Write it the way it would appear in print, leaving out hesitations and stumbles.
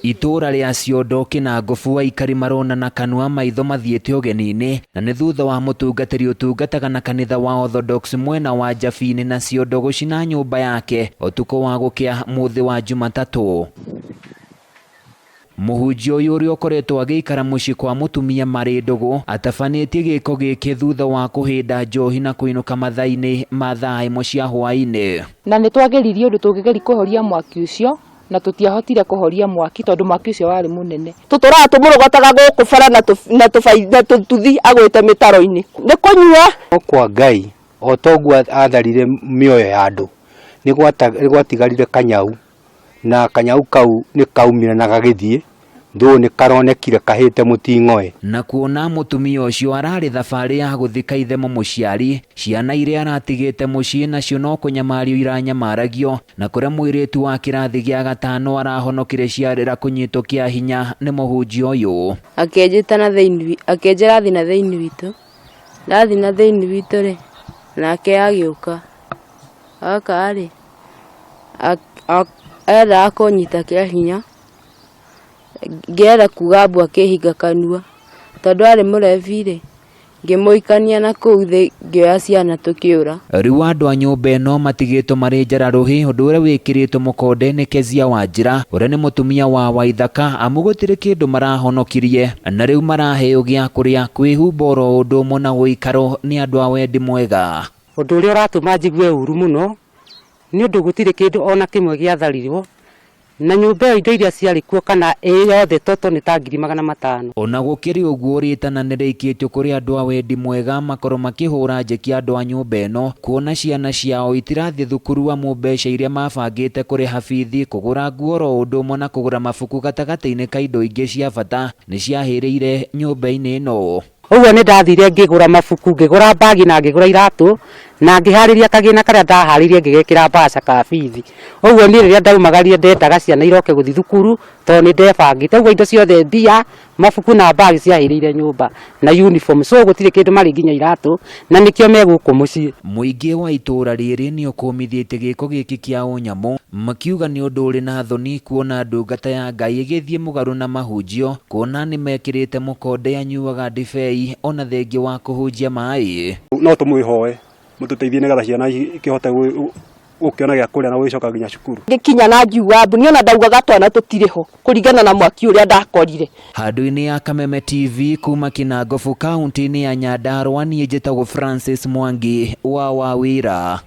Itũũra rĩa Ciondo Kĩnangobu aikari maronana kanua maitho mathiĩte ũgeni-inĩ na nĩ thutha wa mũtungatĩri ũtungataga na kanitha wa Orthodox mwena wa Njabini na Ciondo gũcina nyũmba yake ũtukũ wa gũkĩa mũthĩ wa Jumatatũ. Mũhunjia ũyũ ũrĩa ũkoretwo agĩikara mũciĩ kwa mũtumia marĩ ndũgũ atabanĩtie gĩko gĩkĩ thutha wa kũhĩnda njohi na kũinũka mathaa-inĩ ma thaa ĩmwe cia hwaĩ-inĩ. Na nĩ twageririe ũndũ tũngĩgeria kũhoria mwaki ũcio na tũtiahotire kũhoria mwaki tondũ mwaki ũcio warĩ mũnene. Tũtũraga tũmũrogotaga gũkũ bara na tũtuthi agwĩte mĩtaro-inĩ nĩ kũnyua. No kwa Ngai o toguo atharire mĩoyo ya andũ nĩ gwatigarire kanyau na kanyau kau nĩ kaumire na gagĩthiĩ though nĩ karonekire kahĩte mũting'oe. Na kuona mũtumia ũcio ararĩ thabarĩ ya gũthika ithe mũmũciari, ciana iria aratigĩte mũciĩ nacio no kũnyamario iranyamaragio, na kũrĩa mũirĩtu wa kĩrathi gĩa gatano arahonokire ciarĩra kũnyitwo kĩa hinya nĩ mũhunjia ũyũ. Akĩnjĩta na thĩinĩ, akĩnjĩra thiĩ na thĩinĩ witũ, ndathiĩ na thĩinĩ witũ rĩ, nake agĩũka, oka rĩ, endaga kũnyita kĩa hinya, ngĩenda kuga mbu akĩhinga kanua, tondũ arĩ mũrebi rĩ, ngĩmũikania na kũu thĩ ngĩoya ciana tũkĩũra. Rĩu andũ a nyũmba ĩno matigĩtwo marĩ njara rũhĩ ũndũ ũrĩa wĩkĩrĩtwo mũkonde nĩ Kezia Wanjĩra ũrĩa nĩ mũtumia wa Waithaka amu gũtirĩ kĩndũ marahonokirie na rĩu maraheo gĩa kũrĩa kwĩhumba oro ũndũ ũmwe na ũikaro nĩ andũ a wendi mwega. Ũndũ ũrĩa ũratũma njigue ũru mũno nĩ ũndũ gũtirĩ kĩndũ ona kĩmwe gĩatharirwo na nyũmba ĩyo indo iria ciarĩ kuo kana ĩ yothe toto nĩ ta 500,000. Ona gũkĩrĩ ũguo rĩtana nĩ rĩikĩtio kũrĩ andũ a wendi mwega makorwo makĩhũra njeki andũ a nyũmba ĩno kuona ciana ciao itirathiĩ thukuru amu mbeca iria mabangĩte kũrĩha bithi kũgũra nguo oro ũndũ ũmwe na kũgũra mabuku gatagatĩ-inĩ ka indo ingĩ cia bata nĩ ciahĩrĩire nyũmba-inĩ ĩno. Ũguo nĩ ndathire ngĩgũra mabuku, ngĩgũra mbagi na ngĩgũra iratũ na ngĩharĩria kagĩna karĩa ndaharĩirie ngĩgekĩra mbaca ka bithi. Ũguo niĩ rĩrĩa ndaumagarire ndendaga ciana iroke gũthiĩ thukuru tondũ nĩ ndebangĩte. Ũguo indo ciothe mbia, mabuku na mbagi ciahĩrĩire nyũmba na uniform. So gũtirĩ kĩndũ marĩ nginya iratũ na nĩkĩo me gũkũ mũciĩ. Mũingĩ wa itũũra rĩrĩ nĩ ũkũmithĩtie gĩko gĩkĩ kĩa ũnyamũ makiuga nĩ ũndũ ũrĩ na thoni kuona ndungata ya Ngai ĩgĩthiĩ mũgarũ na mahunjio kuona nĩ mekĩrĩte mũkonde anyuaga ndibei ona thengia wa kũhunjia maĩ. No tũmwĩhoe mũtũteithie nĩgetha ciana ikĩhote gũkĩona gĩa kũrĩa na gũgĩcoka nginya cukuru. Ngĩkinya na ngiuga mbu niĩ ona ndaugaga twana tũtirĩ ho kũringana na mwaki ũrĩa ndakorire. Handũ-inĩ ya Kameme TV kuma Kinangobu kaunti-inĩ ya Nyandarua niĩ njĩtagwo Francis Mwangi wa Wawira.